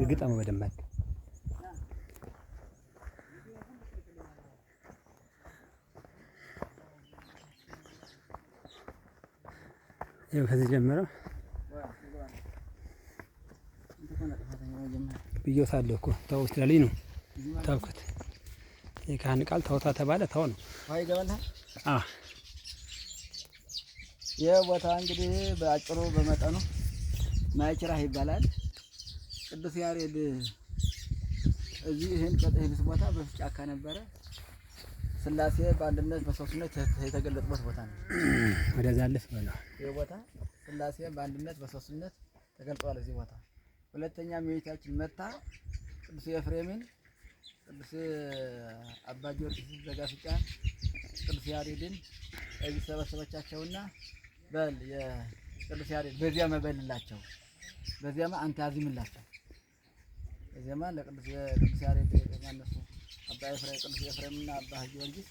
ግጠመው በደንብ። ይኸው ከዚህ ጀምረው ብዬውታለሁ እኮ ተው ስላለኝ ነው ተውኩት። የካህን ቃል ተውታ ተባለ ተው ነው። ውሃ ይገባልሃል። አዎ። ይህ ቦታ እንግዲህ በአጭሩ በመጠኑ ማይችራህ ይባላል። ቅዱስ ያሬድ እዚህ ይህን ቀጥህንስ ቦታ በፊት ጫካ ነበረ። ስላሴ በአንድነት በሶስትነት የተገለጡበት ቦታ ነው። ወደዛ አለፍ በለው። ይህ ቦታ ስላሴ በአንድነት በሶስትነት ተገልጠዋል እዚህ ቦታ። ሁለተኛ እመቤታችን መታ ቅዱስ ኤፍሬምን፣ ቅዱስ አባ ጊዮርጊስ ዘጋስጫን፣ ቅዱስ ያሬድን እዚህ ሰበሰበቻቸውና በል የቅዱስ ያሬድ በዚያ መበልላቸው በዚያማ አንተ አዚምላቸው በዚያማ ለቅዱስ ቅዱስ ያሬድ ማነሱ አባ ኤፍሬም ቅዱስ ኤፍሬምና አባ ጊዮርጊስ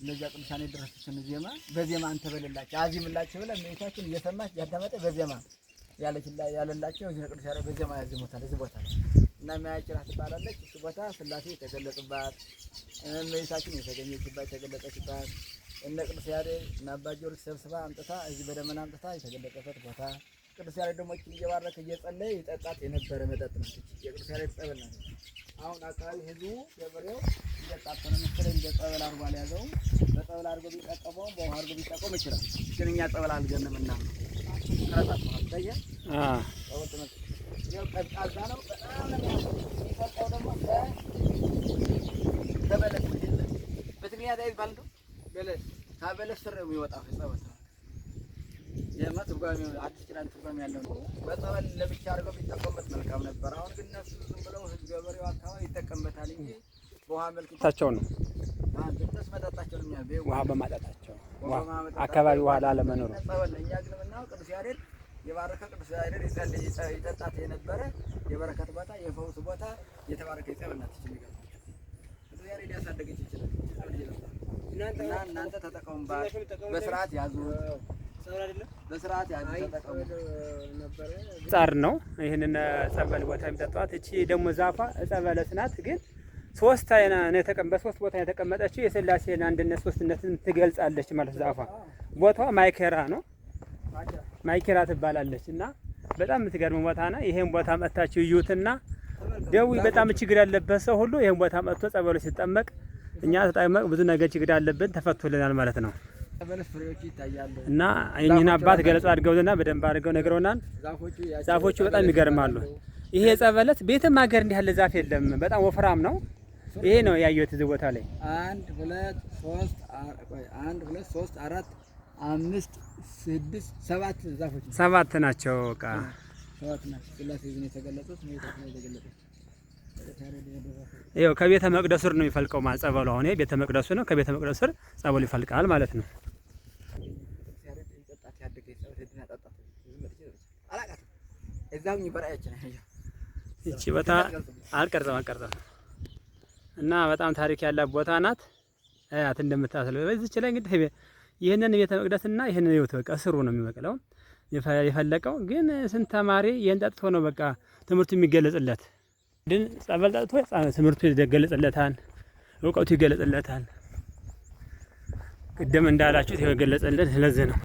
እነዚያ ቅዱሳን የደረሱትን ዜማ በዜማ አንተ በልላቸው አዚምላቸው ብላ እመቤታችን እየሰማች ያዳመጠ በዜማ ያለላቸው እዚህ ቅዱስ ያሬድ በዜማ ያዚሙታል እዚህ ቦታ ላይ። እና ማያጭራ ትባላለች። እሱ ቦታ ስላሴ የተገለጹባት፣ እመቤታችን የተገኘችባት የተገለጸችባት፣ እነ ቅዱስ ያሬድ እና አባ ጊዮርጊስ ሰብስባ አምጥታ እዚህ በደመና አምጥታ የተገለጸበት ቦታ። ቅዱስ ያሬድ ደግሞ እችን እየባረከ እየጸለየ ይጠጣት የነበረ መጠጥ ናት። እቺ የቅዱስ ያሬድ ጸበል ናት። አሁን አካባቢ ህዝቡ ገበሬው እየጣፈ ነው መሰለኝ እንደ ጸበል አድርጎ አልያዘውም። በጸበል አድርጎ ቢጠቀመው በውሃ አድርጎ ቢጠቀም ይችላል። ግን እኛ ጸበል አልገንም እና ይታያል። ጸበል ትምህርት ያው ቀዝቃዛ ነው። በጣም ነው የሚፈልቀው ደግሞ ከበለስ ነው። በትግርኛ ታይ ይባል እንደው በለስ ከበለስ ስር ነው የሚወጣው ጸበል። ይሄማ ትርጓሜ አዲስ ኪዳን ትርጓሜ ያለው ነው። በጸበል ለብቻ አድርገው ቢጠቀሙበት መልካም ነበር። አሁን ግን እነሱ ዝም ብለው ህዝብ ገበሬው አካባቢ ይጠቀምበታል እንጂ በውሃ መልክ ታቸው ነው። እነሱ መጠጣቸው ነው የሚያ ውሃ በማጣታቸው አካባቢ ውሃ ላለመኖሩ። ጸበል እኛ ግን የምናውቀው ቅዱስ ያሬድ የባረከ ቅዱስ ያሬድ ይጸልይ ይጠጣት የነበረ የበረከት ቦታ የፈውስ ቦታ የተባረከ የጸበል ናት። ይችላል ቅዱስ ያሬድ ያሳደገች ይችላል እና እናንተ ተጠቀሙባት፣ በስርዓት ያዙ፣ በስርዓት ያዙ፣ ተጠቀሙ። ጻር ነው ይህንን ጸበል ቦታ የሚጠጧት። እቺ ደግሞ ዛፏ ዕፀ በለስ ናት። ግን ሶስት አይና ነው በሶስት ቦታ የተቀመጠችው የስላሴን አንድነት ሶስትነትን ትገልጻለች ማለት ዛፏ። ቦታዋ ማይኬራ ነው። ማይኬራ ትባላለች እና በጣም የምትገርም ቦታ ነው። ይሄን ቦታ መጥታችሁ እዩትና ደዊ በጣም ችግር ያለበት ሰው ሁሉ ይሄን ቦታ መጥቶ ጸበሉ ሲጠመቅ እኛ ተጠመቅ ብዙ ነገር ችግር ያለብን ተፈቶልናል ማለት ነው። በለስ ፍሬዎቹ ይታያሉ። እና እኚህን አባት ገለጻ አድርገውልና በደንብ አድርገው ነግረውናል። ዛፎቹ በጣም ይገርማሉ። ይሄ ዕፀ በለስ ቤትም ሀገር እንዲህ ያለ ዛፍ የለም። በጣም ወፍራም ነው። ይሄ ነው ያየሁት እዚህ ቦታ ላይ። አንድ ሁለት ሶስት አንድ ሁለት ሶስት አራት አምስት ስድስት ሰባት ዛፎች ሰባት ናቸው። በቃ ሰባት ናቸው። ስላሴ ነው የተገለጹት፣ እመቤታችን ነው የተገለጹት። ይኸው ከቤተ መቅደሱ ስር ነው የሚፈልቀው ማለት ጸበሉ። አሁን ይሄ ቤተ መቅደሱ ነው። ከቤተ መቅደሱ ስር ጸበሉ ይፈልቃል ማለት ነው። ይቺ ቦታ አልቀርጸም አልቀርጸም እና በጣም ታሪክ ያላት ቦታ ናት። አያት እንደምታስለው በዚች ላይ እንግዲህ ይህንን ቤተ መቅደስና ይህንን ይኸውት በቃ ስሩ ነው የሚበቅለው የፈለቀው። ግን ስንት ተማሪ ይህን ጠጥቶ ነው በቃ ትምህርቱ የሚገለጽለት። ግን ጸበል ጠጥቶ ትምህርቱ ይገለጽለታል፣ እውቀቱ ይገለጽለታል። ቅድም እንዳላችሁት የገለጸልን ስለዚህ ነው።